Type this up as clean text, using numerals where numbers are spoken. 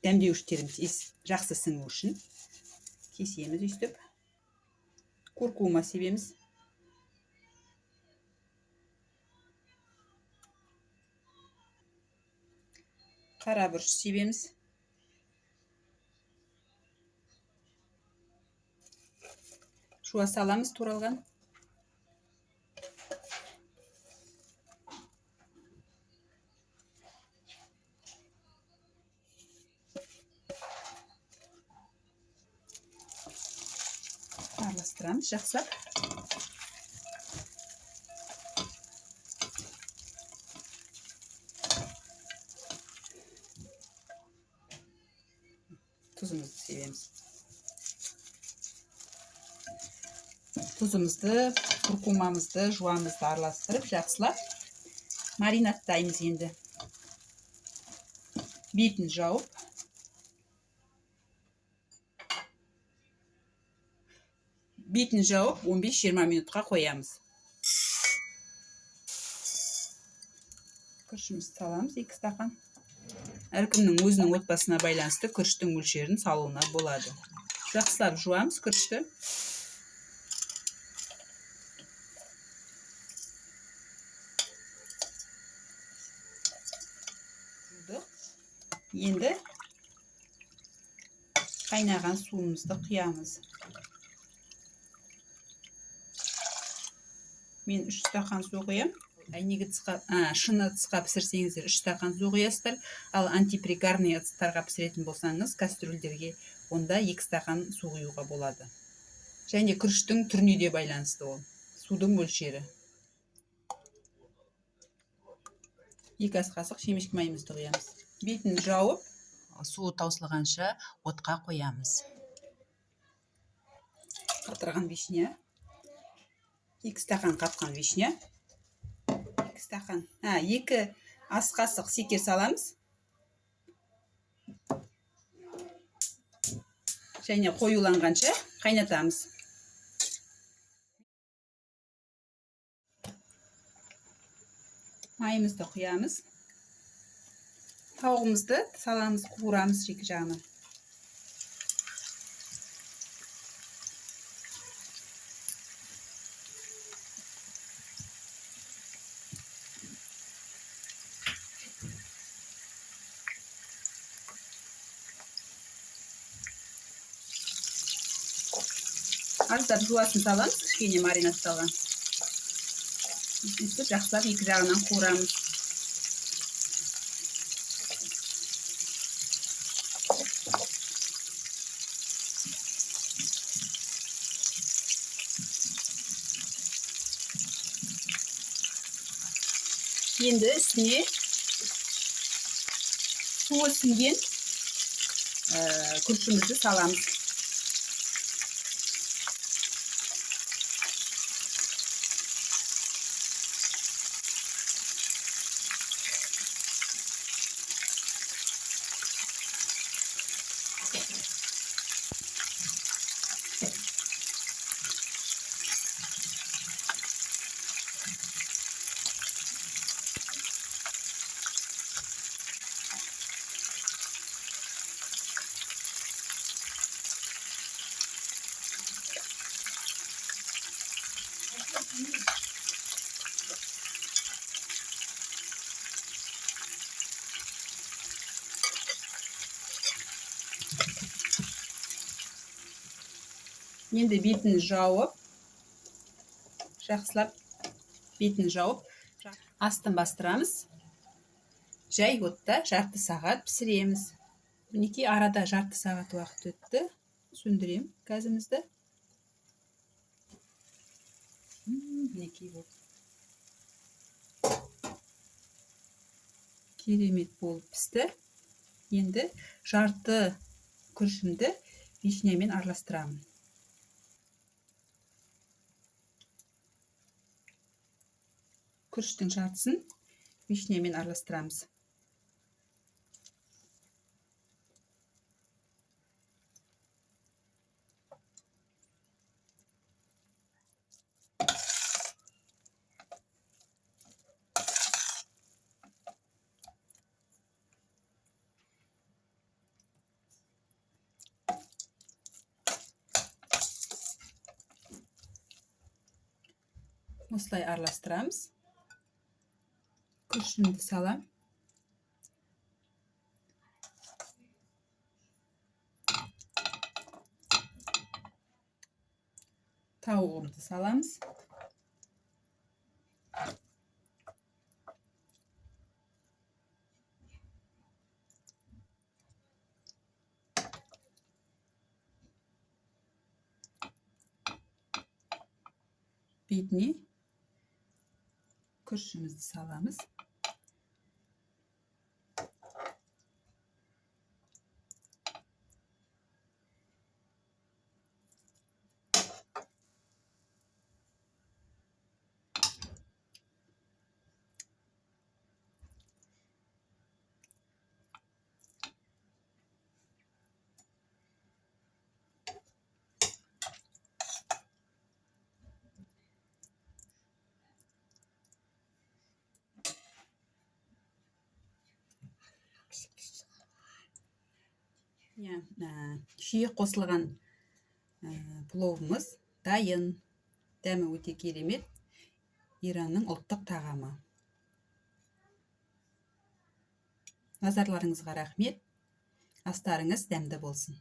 Дәмдеуіштеріміз жақсы сіңу үшін кесеміз өйстіп. Куркума себеміз. Қара бұрыш себеміз. Жуа саламыз туралған. Араластырамыз жақсылап. Тұзымызды себеміз. Тұзымызды, куркумамызды, жуамызды араластырып жақсылап маринадтаймыз енді. Бетін жауып, 15-20 минутқа қоямыз. Күрішімізді саламыз 2 стақан. Әркімнің өзінің отбасына байланысты күріштің мөлшерін салуына болады. Жақсылап жуамыз күрішті. Жудық. Енді қайнаған суымызды құямыз. Мен 3 стақан су құямын. Әйнек ыдысқа, шыны ыдысқа пісірсеңіздер 3 стақан су құясыздар. Ал антипригарный ыдыстарға пісіретін болсаңыз, кастрюльдерге онда 2 стақан су құюға болады. Және күріштің түріне де байланысты ол. Судың мөлшері. 2 ас қасық шемішке майымызды құямыз. Бетін жауып, суы таусылғанша отқа қоямыз. Қатырған вишня. 2 стақан қатқан вишня. 2 стақан, 2 ас қасық секер саламыз. Және қоюланғанша қайнатамыз. Майымызды құямыз. Тауығымызды саламыз, қуырамыз екі жағынан. Аздап жуасын саламыз, кішкене маринадталған. Сөйтіп жақсылап екі жағынан қуырамыз. Енді үстіне суы сіңген күрішімізді саламыз. Енді бетін жауып, жақсылап бетін жауып, астын бастырамыз. Жай отта жарты сағат пісіреміз. Мінекей арада жарты сағат уақыт өтті. Сөндірем газымызды. Мінекей болды. Керемет болып пісті. Енді жарты күрішімді вишнямен араластырамын. Күріштің жартысын вишнямен араластырамыз. Осылай араластырамыз. Күрішімді салам. Тауығымды саламыз. Бетіне күрішімізді саламыз. Шие қосылған пловымыз дайын. Дәмі өте керемет. Иранның ұлттық тағамы. Назарларыңызға рахмет. Астарыңыз дәмді болсын.